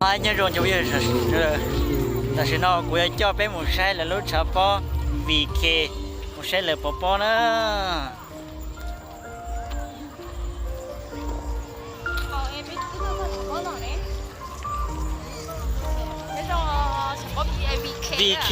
Nyob zoo cov phooj ywg, tam sim no kuv yuav coj peb mus saib lawv lub tshav pob V K, mus saib lawv pov pob na. V K.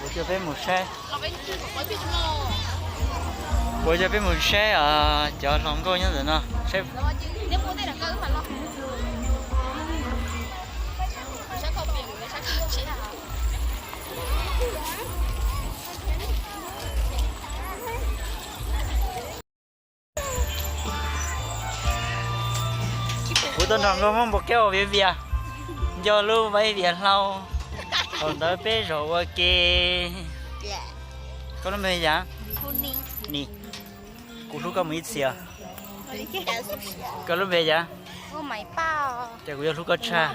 Kuv coj peb mus saib, kuv coj peb mus saib cov hluas nkauj nyob ntawm no saib. Kuv tuaj nrog nkauj Hmoob npua kiab ua viav vias, nco lub vaib vias hlau, thaum ntawd peb zaum ua ke. Koj lub npe yam? Nis, kuv hlub koj mus ib txhis os. Koj lub npe yam? Ces kuv yuav hlub koj tshaj.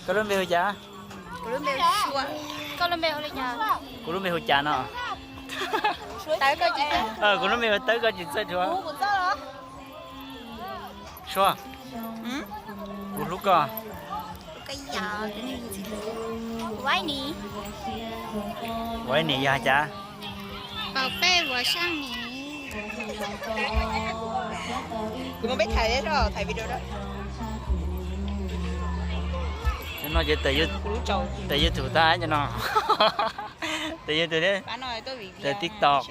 Koj lub npe hu cas? Kuv lub npe hu cas no? Kuv lub npe hu Tawb, koj tsis txawj dhuav. Sua, kuv hlub koj. Ua ib nim yog cas? Cov no ces tawm YouTube tag cov no. Tawm YouTube thiab, tawm TikTok.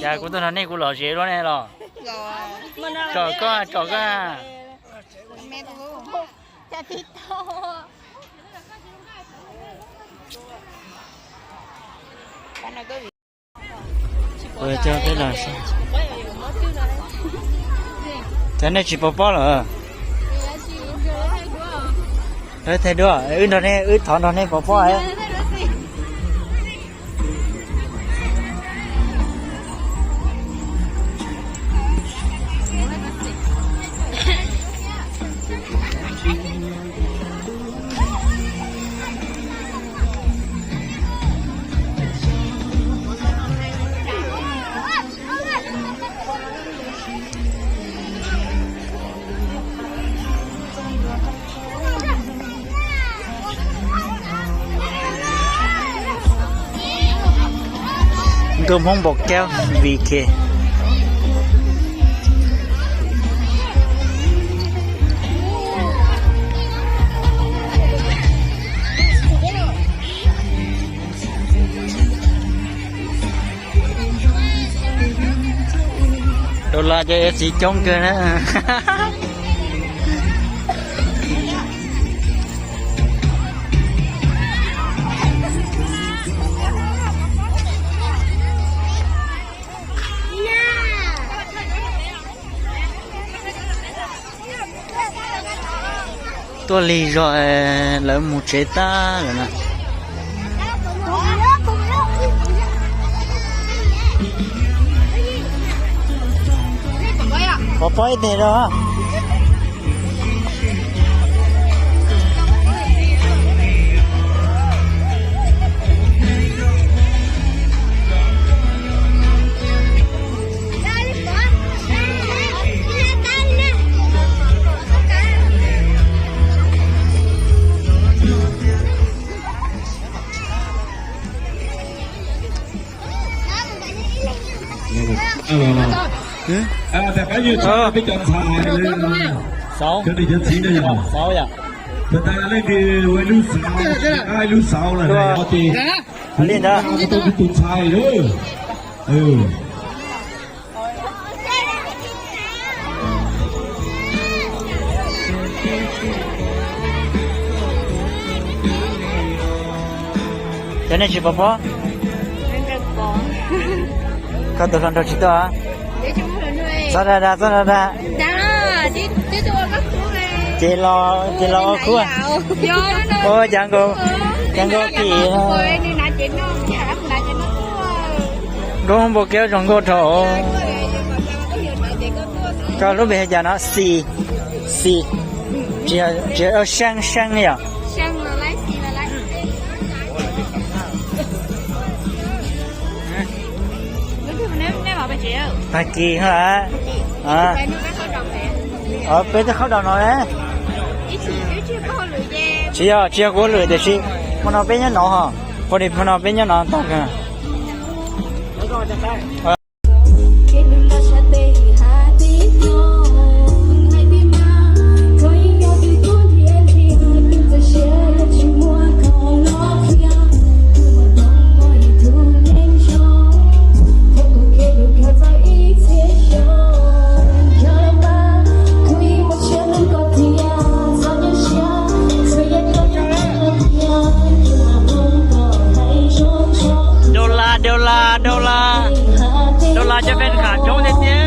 Cas kuv tuaj nrog nej kuv lom zem dua ne los? Tsom koj, tsom koj. Cov nej tsis pov pob lawm? Thaij duab, wb nrog nej, wb thov nrog nej pov pob. Nkauj Hmoob npua kiab V K. Dollar cov F C coob kawg na. Tuaj lig zog, lawv mus tsev tag lawm na. Pov pob ib teg rau. Peb cov ntxhais, cov niam cov txiv no yog, ua ib lub xauv, ua ib lub xauv lawm ces tus ntxhais. Cov nej tsis pov pob? Koj tus hluas nraug tsis tuaj? Txhob dag dag, txhob dag dag. Ces los, ces los ua khub. Ua cas nkaus, cas nkaus kim. Nkauj npua kiab zoo nkauj dhau. Koj lub npe hu cas no? Xi, Xi, tsis yog Seeb, Seeb yom? Tag kis hos. Peb twb qhaub daus no ne. Tsis yog, tsis yog kuv lwm tiam sis hmo no peb nyob no hos. Poj niam hmo no peb nyob no tag kawg. Dau las, dau las, dau las, dau las cov fans kham coob tiag tiag.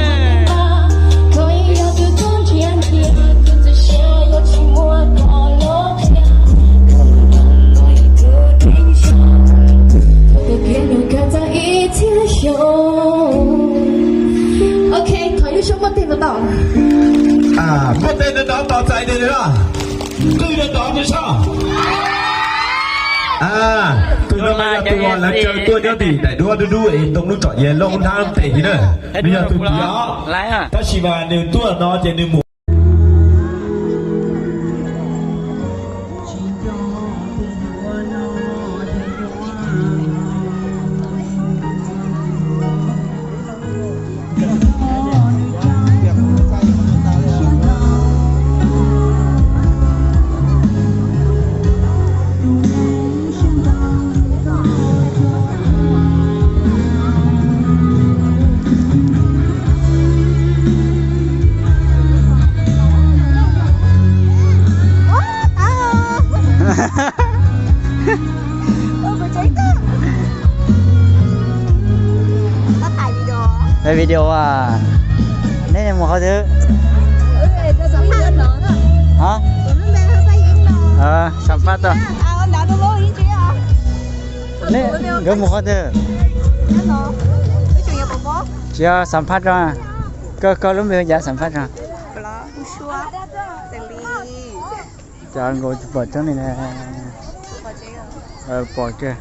Ok, thov ib lub suab muab tej no tau. Muab tej no tau, txais tes no. Twb no tod twb soj. Tus no mas yog tus uas lawv caw tuaj nyob tim daim duab dub dub es ntoo lub tsom yawg loj hnab pem li na. Nws yog tus piv os. Tab sis mas nws tuaj no ces nws mus. Video as, neb mus qhov twg? Xam phaj tau. Nkawd mus qhov twg? Tsis yog xam phaj tso. Koj, koj lub npe hu cas, xam phaj tso. Cov nkaus tsis pom tsob ni na. Pom kiag.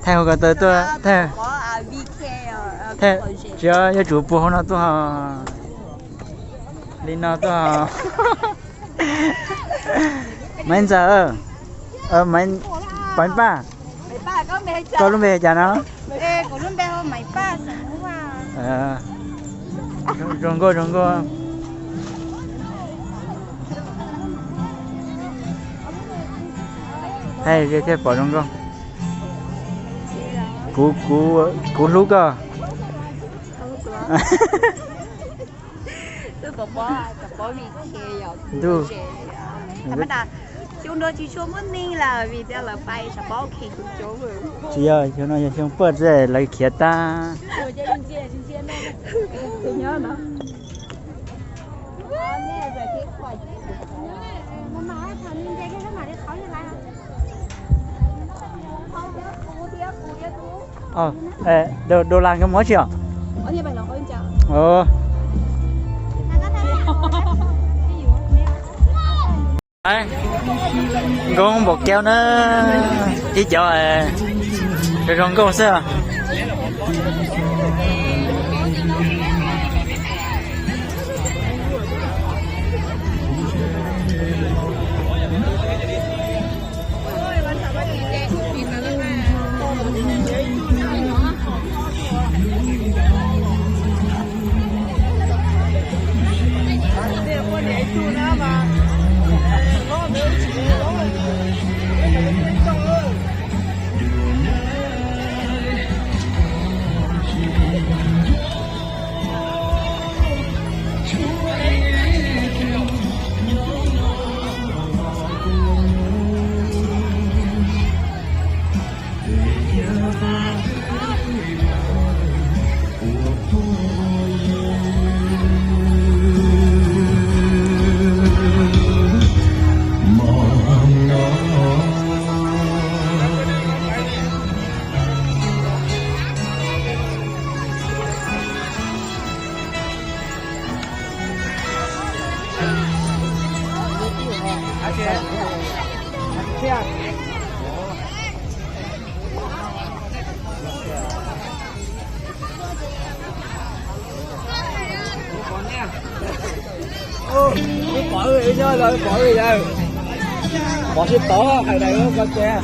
Thaij hauv ko taw tuaj, thaij. Tsis yog, yuav tsum puag hauv no tuaj. Li no tuaj. Maiv Ntxawm, Maiv Paj, koj lub npe cas no? Zoo nkauj, zoo nkauj. Thaij thiaj pom zoo nkauj. Kuv, kuv, kuv hlub koj. Ntuj, xyoo no tsis tshua muaj neeg lawm vim tias lawv pais sab paub kheev coob coob. Tsis yog, xyoo no yog xyoo poj txwv lawv khiav tag. Dau las nkawd mus tsi os? Nkauj npaum kawg na, ib cov zoo nkauj xwb. Pov, pov, pov sib tov hais daim ko ces.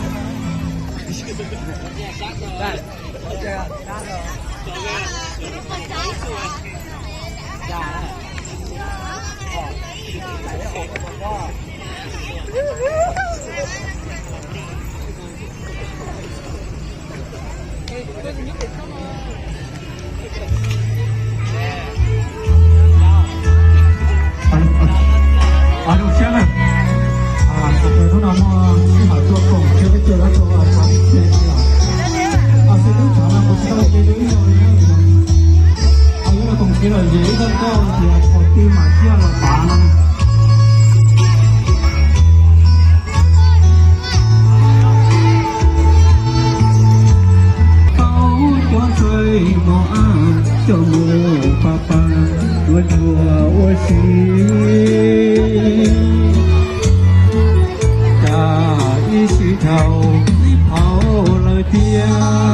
Hnub no muaj sij hawm tuaj koom thiab peb caug lab rau xeev Tub Tshav no kuv tsis tau ces ib zaug li na. Yog koom kev lom zem ib zaug koj tias thaum twg mam ciaj los pav no. Tau cov ntxawg mos ab coj mus pab pab ua ntsuag ua si, cas ib sij dhau ib phaum lawm tiag.